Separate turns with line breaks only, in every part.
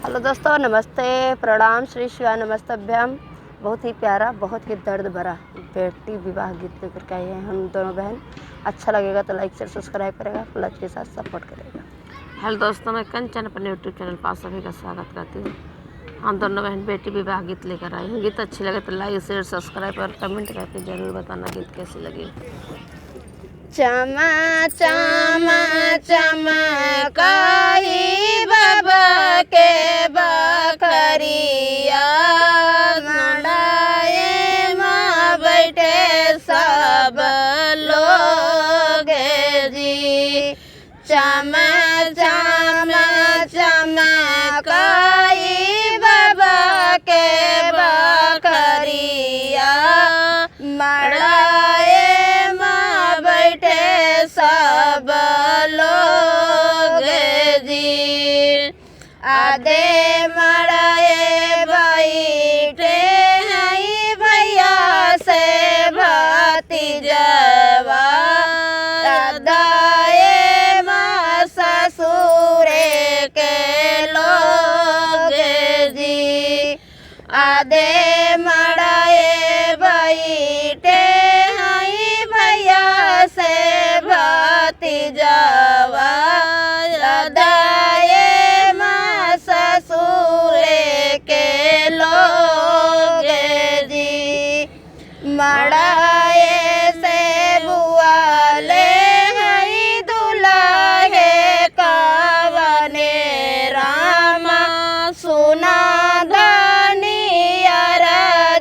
Hello दोस्तों, नमस्ते, प्रणाम, श्री शिवा नमस्तभ्यम। बहुत ही प्यारा, बहुत ही दर्द भरा बेटी विवाह गीत लेकर के आए हैं हम दोनों बहन। अच्छा लगेगा तो लाइक शेयर सब्सक्राइब करेगा, प्लस के साथ सपोर्ट करेगा।
हेलो दोस्तों, मैं कंचन अपने यूट्यूब चैनल पर आप सभी का स्वागत करती हूँ। हम दोनों बहन बेटी विवाह गीत लेकर आए हैं। गीत अच्छी लगे तो लाइक शेयर सब्सक्राइब और कमेंट करके ज़रूर बताना गीत कैसी लगी।
चमा चमा चमकाई बाबा के बकरिया, मड़ाए माँ बैठे सब लोग जी। चमा चमा चमकाई बाबा के बकरिया, मड़ाए माँ बैठे सब लोग जी। आधे मड़ाए बैठे हैं भैया से भतीजवा, दाए माँ ससुरे के लोग जी। आधे मड़ाए बैठे हैं भैया से भतीजवा, दाए माँ ससुरे के लोग जी। मड़ाए से बुआ ले हैं दुल्हे कावने रामा, सुना धनिया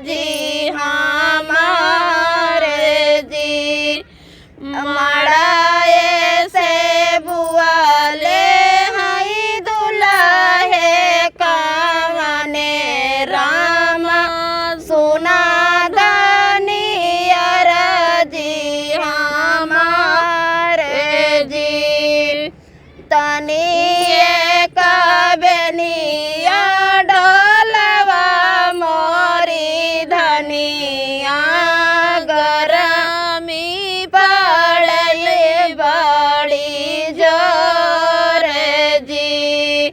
जी हमारे जी। मड़ाए से बुआ ले हैं दुल्हे कावने रामा, सुना धनिया जी हमारे जी। तनिए कबनिया डोलवा मोरी धनिया, गरमी पड़े बड़ी जोर जी।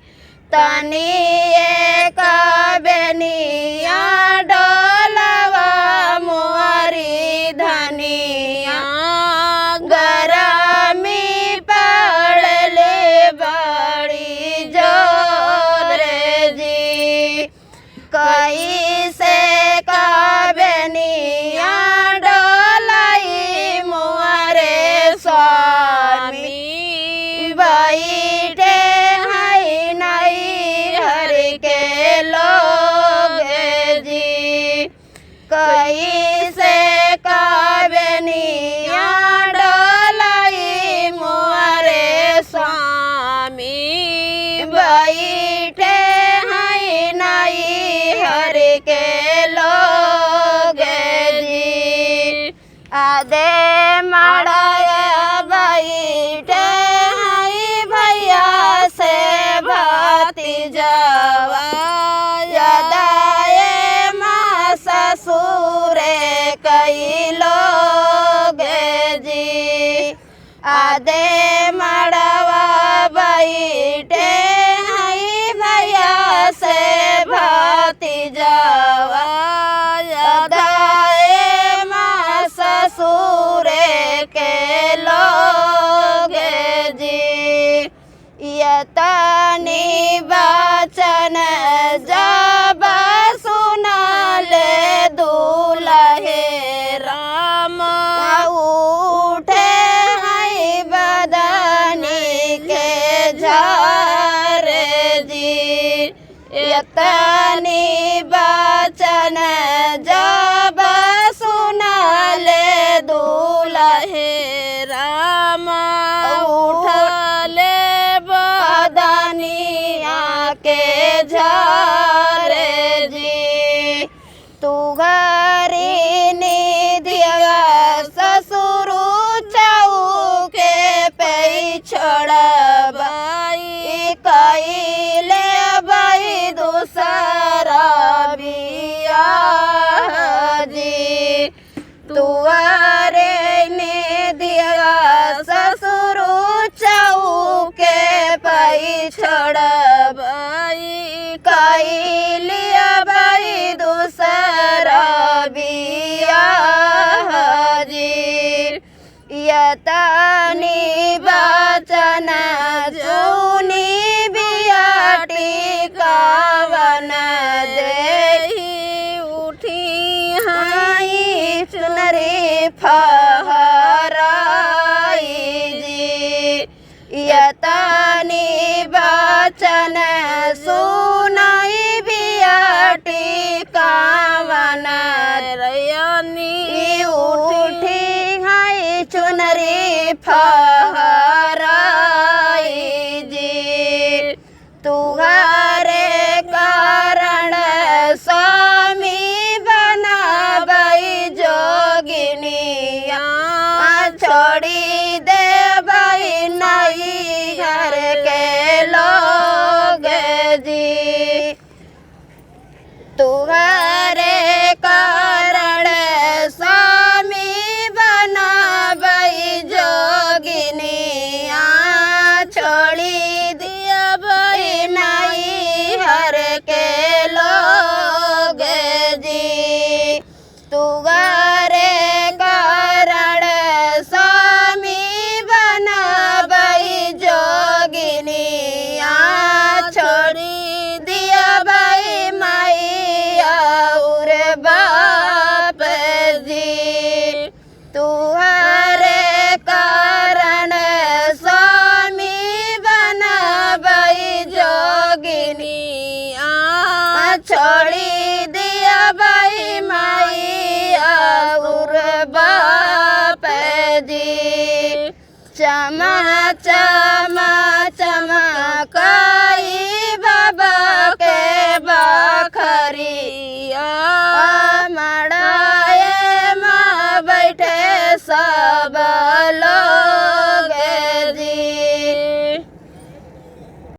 तनिए कबनिया डोलवा मोरी धनिया, गरमी पड़ले बड़ी जोर जी। कैसे कबनिया डोलाई मुआरे स्वामी, बैठे हैं नई हर के लोग जी। कैसे कबनिया डोलाई मुआरे स्वामी, बैठे हैं नई हर के लोग जी। आधे मड़ाया बैठे हैं भैया से भतीजवा, दाए माँ ससुरे कई लोग जी। आधे मड़वा बैठे हैं भैया से भतीजवा, दाए माँ ससुरे के लोग जी। यतनी बचन जब सुनले दुल्हे
राम,
उठे हैं बदनी के झार जी। यतनी बचन जब सुनले दुल्हे
राम,
उठले बदनिया के झार जी। तू घरी निधिया ससुरु चाऊ के पे छोड़बाई, कैले बाई दूसरा बियाह जी। तुअरे निधिया ससुरु चाऊ के पै छोड़बाई, कैलिया बाई दूसरा बियाह जी। यतनी बचन सुनी बियाटी कावन देही
उठी
हाई चुनरी फहराई जी। यतनी बचन सुनाई बियाटी कावन
रयनी
उठी हाई चुनरी फहराई जी। तुहारे कारण स्वामी बनाबई जोगिनिया छोड़ी देबई नई घर के लोग जी। तुहारे कारण स्वामी बनाबई जोगिनिया छोड़ी दियाबई नई हर के लोग जी। तुगारे कारण स्वामी बनाबई जोगिनिया छोड़ी दियाबई माई और बाप जी। तुहारे कारण स्वामी बनाबई जोगिनिया छोड़ी दियाबई माई और बाप जी। चमा चमा चमा